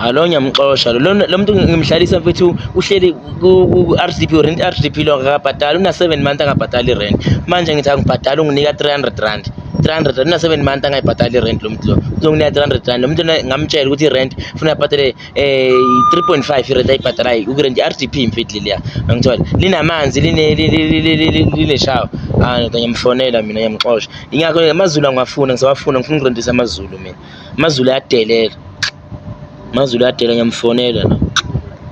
Alo ngiyamxosha lo lo muntu ngimhlalisa mfethu uhleli ku-RDP rent RDP lo akabhadali una 7 month angabhadali rent manje ngithi angibhadali unginika 300 rand 300 rand una 7 month angayibhadali rent lo muntu lo uzonginika 300 rand lo muntu ngamtshela ukuthi rent funa abhadale eh 3.5 irent ayibhadalayo ukurent i-RDP mfethu leliya angithola linamanzi line lineshawa ah ngiyamfonela mina ngiyamxosha ingakho amazulu angiwafuna ngisawafuna ngifuna ukurentisa amazulu mina amazulu ayadelela amazulu ayadelela ngiyamfonela lo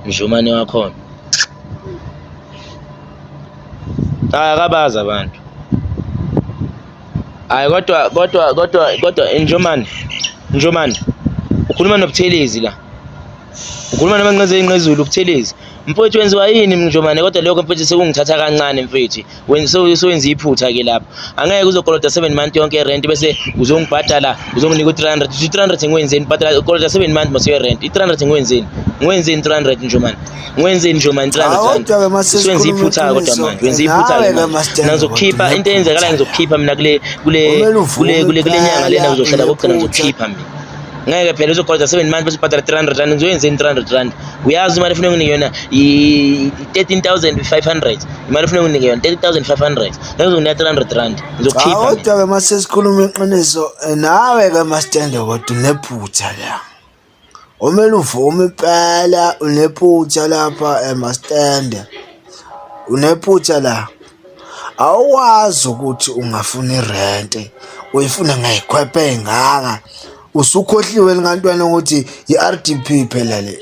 mjumane wakhona hayi akabazi abantu hayi kodwa kodwa kodwa kodwa njomane njomane ukhuluma nobuthelezi la ukhuluma namanqeze inqezulu ubuthelezi mfowethu wenziwa yini mnjomane kodwa lokho mfowethu sekungithatha kancane mfowethu sowenza iphutha ke lapho angeke uzokoloda 7 month yonke irent bese uzongibhadala uzonginika u-300 u-300 ngiwenzeni bhadala ukoloda 7 month mase rent i-300 ngiwenzeni ngiwenzeni 300 njomane ngiwenzeni njomane 300 rand sowenza iphutha kodwa manje wenza iphutha ke manje ngizokhipha into eyenzakalayo ngizokhipha mina kule kule kule kule kule nyanga lena ngizohlala kokugcina ngizokhipha mina ngeke phela uzokoloda 7 months bese ubhadala 300 rand ngizoyenzeni 300 rand uyazi imali efuna nginike yona i-13500 imali efuna nginike yona 30500 ngeke uzonginika 300 rand ngizokhipha kodwa ke mase sikhuluma iqiniso nawe ke mastende kodwa unephutha la umele uvume impela unephutha lapha emastende unephutha la awukwazi ukuthi ungafuna irente uyifuna ngayikhwephe engaka usukhohliwe ngantwana ukuthi i-RDP phela le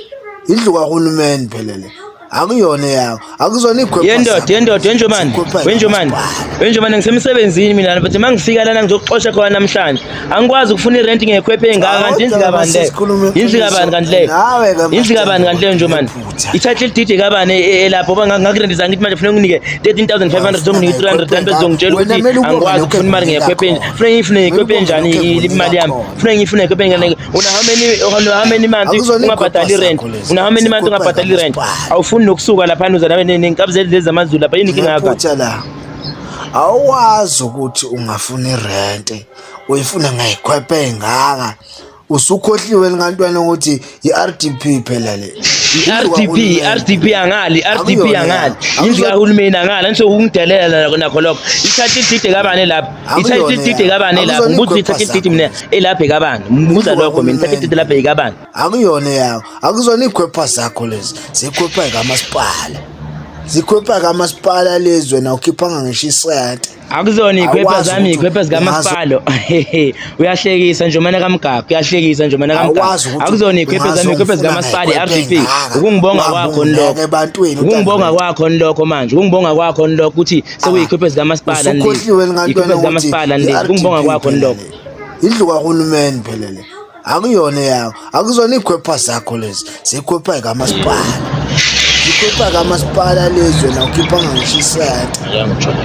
indlu kahulumeni phela le akuyona yakho akuzona ikhwepha yendoda yendoda wenjomani wenjomani wenjomani ngisemsebenzini mina but mangifika lana ngizokuxosha khona namhlanje angikwazi ukufuna irent ngekhwephe engaka kanti indlu kabani leyo indlu kabani kanti leyo indlu kabani kanti leyo njomani i-title deed kabani elapho ngoba ngakurentisa ngithi manje funa nginike 13500 zonginike 300 rand bese ngitshela ukuthi angikwazi ukufuna imali ngekhwephe funa ngiyifune ngekhwephe enjani imali yami funa ngiyifune ngekhwephe enjani una how many una how many months ungabhadali rent una how many months ungabhadali rent awufuni nokusuka lapha uza nawe nenkabi lezi zamazulu lapha yini inkinga yakho awukwazi ukuthi ungafuna irente uyifuna ngayikhwephe engaka usukhohliwe ngantwana ukuthi i-RDP phela le i-RDP i-RDP angali i-RDP angali indlu kahulumeni angali angisho ukungidelela nakho lokho i-title deed kabani lapha i-title deed kabani lapha ngibuza i-title deed mina elapha ekabani ngibuza lokho mina i-title deed lapha ekabani akuyona yakho akuzona ikhwepha zakho lezi zikhwepha kamasipala zikhwepha kamasipala lezi wena ukhiphanga ngisho isente Akuzona iy'khwepha zami iy'khwepha zikamasipalo uyahlekisa nje umane kamgago uyahlekisa nje umane kamgago akuzona iy'khwepha zami iy'khwepha zikamasipala i-RDP ukungibonga kwakho nilokho ukungibonga kwakho nilokho manje ukungibonga kwakho nilokho ukuthi sekuyiy'khwepha zikamasipala nilezi iy'khwepha zikamasipala nilezi ukungibonga kwakho nilokho indlu kahulumeni phela le akuyona yakho akuzona iy'khwepha zakho lezi zikhwepha kamasipala zikhwepha kamasipala lezi wena ukhiphanga ngisho isente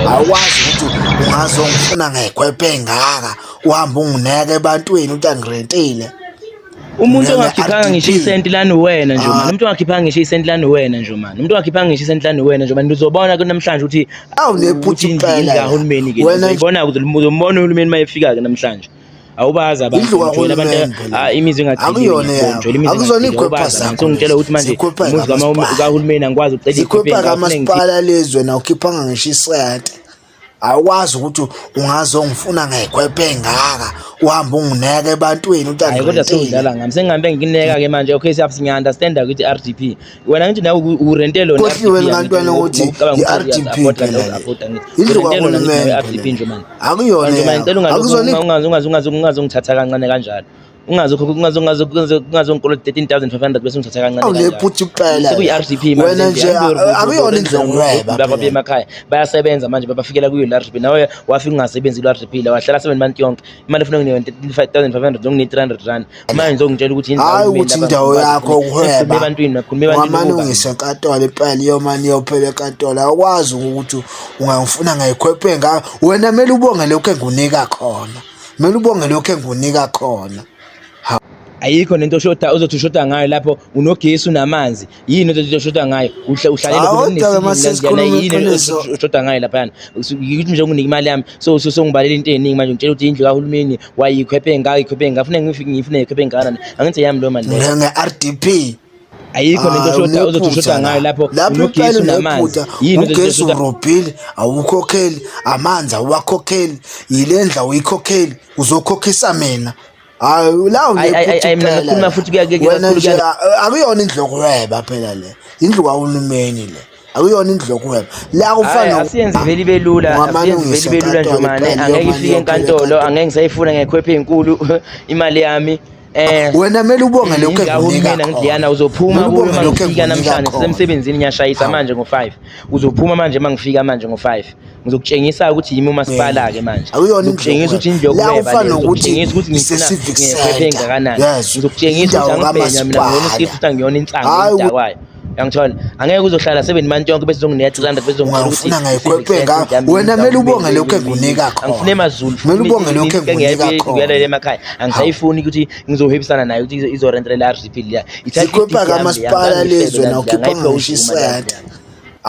awukwazi ukuthi ungazongifuna ngekhwepha engaka uhambe ungineke ebantwini ukuthi angirentile umuntu ongakhiphanga ngisho isenti lani wena nje mani umuntu ongakhiphanga ngisho isenti lani wena nje mani umuntu ongakhiphanga ngisho isenti lani wena nje mani uzobona namhlanje ukuthi awu nephutha impela kahulumeni ke uzobona uzombona uhulumeni mayefika ke namhlanje awubazi abantu ngijwayele abantu ah, imizi engagciniwe ngijwayele imizi akuzona ikhwepha zakho ngitshela ukuthi manje umuzi kahulumeni angikwazi ukucela ikhwepha kamasipala lezwe na ukhiphanga ngisho isente awukwazi ukuthi ungazongifuna ngekhwepha engaka uhambe ungineke ebantwini uthi hayi kodwa sewudlala ngami sengihambe ngikuneka ke manje okay siyafu ngiya-understanda ukuthi i-RDP wena ngithi nawe urente lona Khohliwe ngantwana ukuthi i-RDP phela le. Indlu kahulumeni i-RDP nje manje akuyona Manje manje ngicela akuzona ungaze ungaze ungaze ungaze ungithatha kancane kanjalo ungaze ungaze ungaze ungaze ungikolota 13500 bese ungithatha kancane kanjalo awunephutha impela sekuyi-RDP wena nje akuyona indlu yokuhweba baba emakhaya bayasebenza manje babafikela kuyo le RDP nawe wafika ungasebenzi kulo RDP la wahlala 7 month yonke imali efuna nginikwe 15500 ngini 300 rand manje ngizongitshela ukuthi hayi ukuthi indawo yakho ukuhweba ebantwini nakhuluma ebantwini ngamane ungise enkantolo impela iyomane iyophela enkantolo awukwazi ukuthi ungangifuna ngayikhwephe ngayo wena kumele ubonge lokhu engunika khona kumele ubonge lokhu engunika khona. Ayikho nento oshoda ozothi ushoda ngayo lapho, unogesi, unamanzi, yini ozothi ushoda ngayo? Uhlalele Cha, khona kodwa-ke kunesilimi mase la, sikhuluma yini iqiniso. oshoda ngayo laphayana? Ukuthi nje unginike imali yami, so so ngibalela into ey'ningi manje, ngitshela ukuthi indlu kahulumeni wayikhwephe engaka, ikhwephe engaka, funa ngifune ikhwephe engakanani? Angithi eyami leyo mali leyo. Nge-RDP. Ayikho nento Hayi, oshoda ozothi unephutha ushoda la. ngayo lapho, Lapho unogesi, impela unamanzi, unephutha. yini ozothi Ugesi ushoda? urobhile, awukhokheli, amanzi awuwakhokheli, yile ndlu awuyikhokheli, uzokhokhisa mina. Hayi, la Ayi, ayi, unephutha ayi, mina impela ngakhuluma la. futhi Wena kakhulu nje akuyona indlu yokuhweba phela le, indlu kahulumeni le, akuyona indlu yokuhweba. La Hayi, kufana asiyenzi vele ibe lula, ungamane asiyenzi vele ungise ibe lula enkantolo Njomane, impela, angeke iyomane ifike iyophela enkantolo, enkantolo. angeke ngisayifuna ngekhwepha enkulu imali yami. Wena kumele ubonge lokhu Indlu enginika kahulumeni angithi leyana khona. uzophuma Kumele kuyo ubonge uma lokhu ngifika enginika namhlanje, khona. sisemsebenzini ngiyashayisa Hawu. manje ngo-5. Uzophuma manje uma ngifika manje ngo-5. Ngizokutshengisa ukuthi yimi umasipala-ke manje. Akuyona indlu Ngizokutshengisa ukuthi indlu yokuhweba. La yokuhweba kufana le, nokuthi ngizokutshengisa ukuthi ngifuna ise-civic ngekhwepha center. engakanani. Yes. Ngizokutshengisa ukuthi Indawo angibhenywa mina, ngiyona kamasipala. isikiphi futhi angiyona insangu Hhayi ukuthi engidakwayo. Uyangithola? Angeke uzohlala 7 months yonke bese uzonginika 300 bese uzongitshela ukuthi Ungafuna i-civic ngayikhwephe center nga indlu yami wena indlu kumele ubonge kahulumeni, lokhu engunika angifune khona. emaZulu Kumele ubonge lokhu engunika ngiyala khona. emakhaya, angisayifuni ukuthi ngizohwebisana nayo ukuthi izorentela RDP leya. Ithatha Zikhwepha i-deed yami leya, kamasipala ngangifebe lezi wena la ndlu, ukhipha ngayiphiwa ngisho uZuma leya ndlu isenti. yami.